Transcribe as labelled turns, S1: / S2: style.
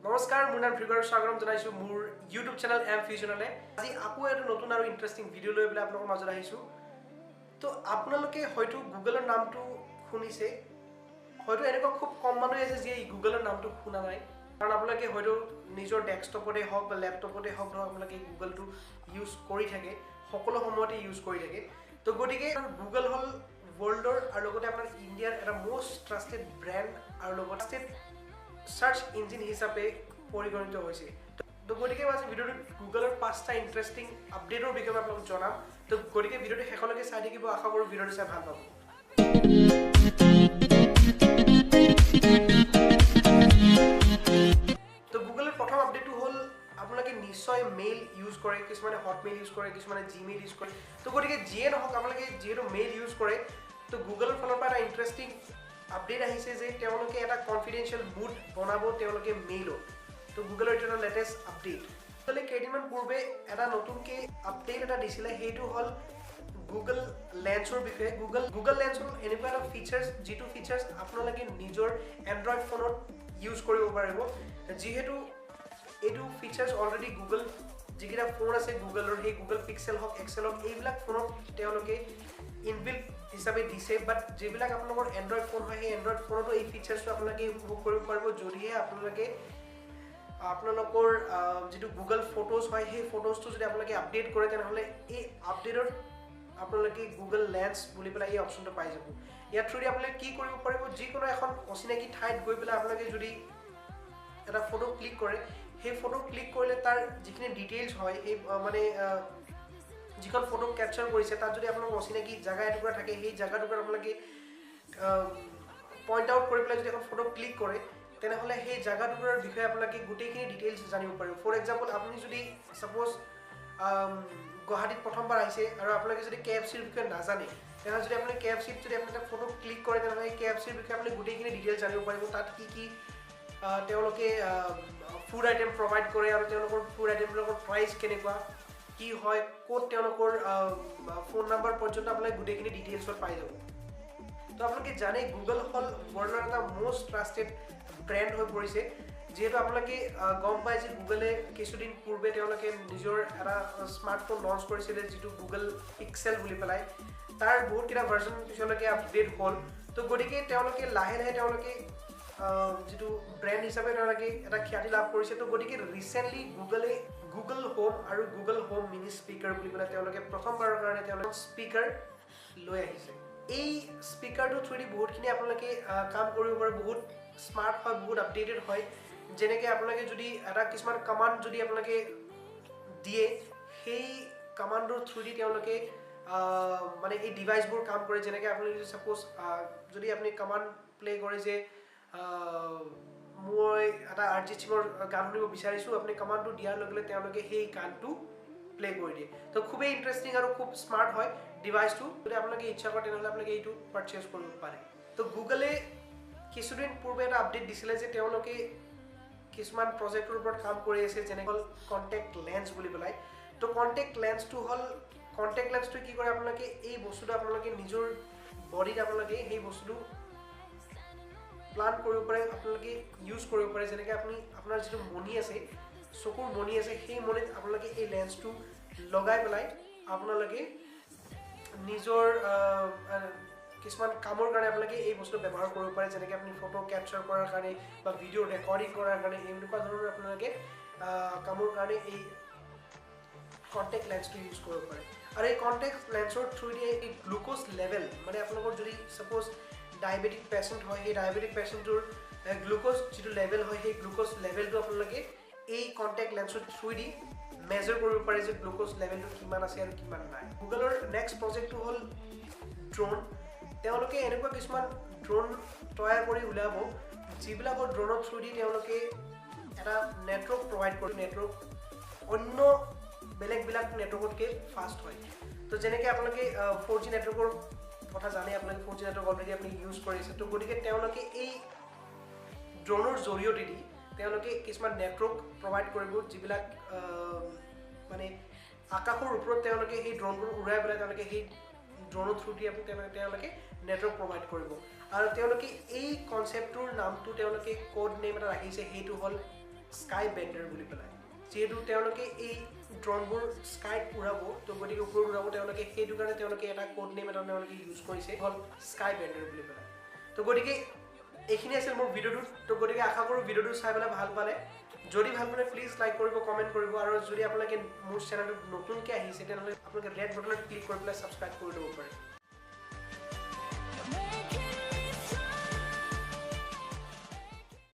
S1: নমস্কাৰ, মোৰ নাম ভৃগু আৰু স্বাগতম জনাইছোঁ মোৰ ইউটিউব চেনেল এম ফিউজনলৈ। আজি আকৌ এটা নতুন আৰু ইণ্টাৰেষ্টিং ভিডিঅ' লৈ পেলাই আপোনালোকৰ মাজত আহিছোঁ। তো আপোনালোকে হয়তো গুগলৰ নামটো শুনিছে, হয়তো এনেকুৱা খুব কম মানুহে আছে যিয়ে গুগলৰ নামটো শুনা নাই। কাৰণ আপোনালোকে হয়তো নিজৰ ডেস্কটপতে হওক বা লেপটপতে হওক ধৰক আপোনালোকে গুগলটো ইউজ কৰি থাকে, সকলো সময়তে ইউজ কৰি থাকে। তো গতিকে গুগল হ'ল ৱৰ্ল্ডৰ আৰু লগতে আপোনাৰ ইণ্ডিয়াৰ এটা মষ্ট ট্ৰাষ্টেড ব্ৰেণ্ড আৰু লগতে চাৰ্চ ইঞ্জিন হিচাপে পৰিগণিত হৈছে। তো গতিকে মই আজি ভিডিঅ'টোত গুগলৰ 5টা ইণ্টাৰেষ্টিং আপডেটৰ বিষয়ে মই আপোনালোকক জনাম। তো গতিকে ভিডিঅ'টো শেষলৈকে চাই থাকিব, আশা কৰোঁ ভিডিঅ'টো চাই ভাল পাব। তো গুগলৰ প্ৰথম আপডেটটো হ'ল, আপোনালোকে নিশ্চয় মেইল ইউজ কৰে, কিছুমানে হটমেইল ইউজ কৰে, কিছুমানে জিমেইল ইউজ কৰে। তো গতিকে যিয়ে নহওক আপোনালোকে যিহেতু মেইল ইউজ কৰে, তো গুগলৰ ফালৰ পৰা এটা ইণ্টাৰেষ্টিং আপডেট আহিছে যে তেওঁলোকে এটা কনফিডেঞ্চিয়েল মুড বনাব তেওঁলোকে মেইলত। তো গুগলৰ এইটো এটা লেটেষ্ট আপডেট। গুগলে কেইদিনমান পূৰ্বে এটা নতুনকৈ আপডেট এটা দিছিলে, সেইটো হ'ল গুগল লেন্সৰ বিষয়ে। গুগল লেন্স হ'ল এনেকুৱা এটা ফিচাৰ্ছ, যিটো ফিচাৰ্ছ আপোনালোকে নিজৰ এণ্ড্ৰইড ফোনত ইউজ কৰিব পাৰিব। যিহেতু এইটো ফিচাৰ্ছ অলৰেডি গুগল যিকেইটা ফোন আছে গুগলৰ, সেই গুগল পিক্সেল হওক, এক্সেল হওক, এইবিলাক ফোনত তেওঁলোকে ইনবিল্ট হিচাপে দিছে। বাট যিবিলাক আপোনালোকৰ এণ্ড্ৰইড ফোন হয়, সেই এণ্ড্ৰইড ফোনতো এই ফিচাৰ্ছটো আপোনালোকে উপভোগ কৰিব পাৰিব, যদিহে আপোনালোকে আপোনালোকৰ যিটো গুগল ফটোজ হয়, সেই ফটোজটো যদি আপোনালোকে আপডেট কৰে, তেনেহ'লে এই আপডেটত আপোনালোকে গুগল লেন্স বুলি পেলাই এই অপশ্যনটো পাই যাব। ইয়াৰ থ্ৰুদি আপোনালোকে কি কৰিব পাৰিব, যিকোনো এখন অচিনাকি ঠাইত গৈ পেলাই আপোনালোকে যদি এটা ফটো ক্লিক কৰে, সেই ফটো ক্লিক কৰিলে তাৰ যিখিনি ডিটেইলছ হয়, সেই মানে যিখন ফটো কেপচাৰ কৰিছে তাত যদি আপোনালোকৰ অচিনাকি জেগা এটুকুৰা থাকে, সেই জেগা টুকুৰাত আপোনালোকে পইণ্ট আউট কৰি পেলাই যদি এখন ফটো ক্লিক কৰে, তেনেহ'লে সেই জেগা টুকুৰাৰ বিষয়ে আপোনালোকে গোটেইখিনি ডিটেইলছ জানিব পাৰিব। ফৰ এক্সাম্পল, আপুনি যদি ছাপ'জ গুৱাহাটীত প্ৰথমবাৰ আহিছে আৰু আপোনালোকে যদি কে এফ চিৰ বিষয়ে নাজানে, তেনেহ'লে যদি আপুনি কে এফ চিত যদি আপুনি এটা ফটো ক্লিক কৰে, তেনেহ'লে সেই কে এফ চিৰ বিষয়ে আপুনি গোটেইখিনি ডিটেইলছ জানিব পাৰিব। তাত কি কি তেওঁলোকে ফুড আইটেম প্ৰভাইড কৰে আৰু তেওঁলোকৰ ফুড আইটেমবিলাকৰ প্ৰাইচ কেনেকুৱা কি হয়, ক'ত তেওঁলোকৰ ফোন নাম্বাৰ পৰ্যন্ত আপোনালোকে গোটেইখিনি ডিটেইলছত পাই যাব। তো আপোনালোকে জানে গুগল হ'ল ৱৰ্ল্ডৰ এটা মষ্ট ট্ৰাষ্টেড ব্ৰেণ্ড হৈ পৰিছে। যিহেতু আপোনালোকে গম পায় যে গুগলে কিছুদিন পূৰ্বে তেওঁলোকে নিজৰ এটা স্মাৰ্টফোন লঞ্চ কৰিছিলে, যিটো গুগল পিক্সেল বুলি পেলাই, তাৰ বহুতকেইটা ভাৰ্জন পিছলৈকে আপডেট হ'ল। তো গতিকে তেওঁলোকে লাহে লাহে তেওঁলোকে যিটো ব্ৰেণ্ড হিচাপে তেওঁলোকে এটা খ্যাতি লাভ কৰিছে। তো গতিকে ৰিচেণ্টলি গুগলে গুগল হোম আৰু গুগল হোম মিনি স্পীকাৰ বুলি পেলাই তেওঁলোকে প্ৰথমবাৰৰ কাৰণে তেওঁলোকে স্পীকাৰ লৈ আহিছে। এই স্পীকাৰটোৰ থ্ৰুদি বহুতখিনি আপোনালোকে কাম কৰিব পাৰে, বহুত স্মাৰ্ট হয়, বহুত আপডেটেড হয়। যেনেকৈ আপোনালোকে যদি এটা কিছুমান কমাণ্ড যদি আপোনালোকে দিয়ে, সেই কমাণ্ডৰ থ্ৰুদি তেওঁলোকে মানে এই ডিভাইচবোৰ কাম কৰে। যেনেকৈ আপুনি যদি ছাপ'জ যদি আপুনি কমাণ্ড প্লে' কৰে যে মই এটা অৰিজিত সিঙৰ গান শুনিব বিচাৰিছোঁ, আপুনি কমাণ্ডটো দিয়াৰ লগে লগে তেওঁলোকে সেই গানটো প্লে' কৰি দিয়ে। তো খুবেই ইণ্টাৰেষ্টিং আৰু খুব স্মাৰ্ট হয় ডিভাইচটো। যদি আপোনালোকে ইচ্ছা কৰে তেনেহ'লে আপোনালোকে এইটো পাৰচেজ কৰিব পাৰে। তো গুগলে কিছুদিন পূৰ্বে এটা আপডেট দিছিলে যে তেওঁলোকে কিছুমান প্ৰজেক্টৰ ওপৰত কাম কৰি আছে, যেনে হ'ল কণ্টেক্ট লেন্স বুলি পেলাই। তো কণ্টেক্ট লেন্সটো হ'ল, কণ্টেক্ট লেন্সটো কি কৰে, আপোনালোকে এই বস্তুটো আপোনালোকে নিজৰ বডিত আপোনালোকে সেই বস্তুটো প্লান কৰিব পাৰে, আপোনালোকে ইউজ কৰিব পাৰে। যেনেকৈ আপুনি আপোনাৰ যিটো মণি আছে, চকুৰ মণি আছে, সেই মণিত আপোনালোকে এই লেন্সটো লগাই পেলাই আপোনালোকে নিজৰ কিছুমান কামৰ কাৰণে আপোনালোকে এই বস্তু ব্যৱহাৰ কৰিব পাৰে। যেনেকৈ আপুনি ফটো কেপচাৰ কৰাৰ কাৰণে বা ভিডিঅ' ৰেকৰ্ডিং কৰাৰ কাৰণে, এনেকুৱা ধৰণৰ আপোনালোকে কামৰ কাৰণে এই কণ্টেক্ট লেন্সটো ইউজ কৰিব পাৰে। আৰু এই কণ্টেক্ট লেন্সৰ থ্ৰুদি এই গ্লুক'জ লেভেল, মানে আপোনালোকৰ যদি ছাপ'জ ডায়েবেটিক পেচেণ্ট হয়, সেই ডায়েবেটিক পেচেণ্টটোৰ গ্লুক'জ যিটো লেভেল হয়, সেই গ্লুক'জ লেভেলটো আপোনালোকে এই কণ্টেক্ট লেন্সৰ থ্ৰুদি মেজাৰ কৰিব পাৰে যে গ্লুক'জ লেভেলটো কিমান আছে আৰু কিমান নাই। গুগলৰ নেক্সট প্ৰজেক্টটো হ'ল ড্ৰোন। তেওঁলোকে এনেকুৱা কিছুমান ড্ৰোন তৈয়াৰ কৰি উলিয়াব, যিবিলাকৰ ড্ৰোনৰ থ্ৰুদি তেওঁলোকে এটা নেটৱৰ্ক প্ৰভাইড কৰে। নেটৱৰ্ক অন্য বেলেগবিলাক নেটৱৰ্কতকৈ ফাষ্ট হয়। তো যেনেকৈ আপোনালোকে 4G নেটৱৰ্কৰ কথা জানে, আপোনালোকে 4G network already আপুনি ইউজ কৰিছে। তো গতিকে তেওঁলোকে এই ড্ৰোনৰ জৰিয়তেদি তেওঁলোকে কিছুমান নেটৱৰ্ক প্ৰভাইড কৰিব, যিবিলাক মানে আকাশৰ ওপৰত তেওঁলোকে সেই ড্ৰোনবোৰ উৰাই পেলাই তেওঁলোকে সেই ড্ৰোনৰ থ্ৰুদি আপুনি তেওঁলোকে নেটৱৰ্ক প্ৰভাইড কৰিব। আৰু তেওঁলোকে এই কনচেপ্টটোৰ নামটো তেওঁলোকে কোড নেম এটা ৰাখিছে, সেইটো হ'ল স্কাই বেণ্ডাৰ বুলি পেলাই। যিহেতু তেওঁলোকে এই ড্ৰোনবোৰ স্কাইত উৰাব, তো গতিকে ওপৰত উৰাব তেওঁলোকে, সেইটো কাৰণে তেওঁলোকে এটা কোড নেম এটা তেওঁলোকে ইউজ কৰিছে, হ'ল স্কাই বেণ্ডাৰ বুলি পেলাই। তো গতিকে এইখিনি আছিল মোৰ ভিডিঅ'টোত। তো গতিকে আশা কৰোঁ ভিডিঅ'টো চাই পেলাই ভাল পালে। যদি ভাল পালে প্লিজ লাইক কৰিব, কমেণ্ট কৰিব, আৰু যদি আপোনালোকে মোৰ চেনেলটোত নতুনকৈ আহিছে তেনেহ'লে আপোনালোকে ৰেড বাটনত ক্লিক কৰি পেলাই ছাবস্ক্ৰাইব কৰি ল'ব পাৰে।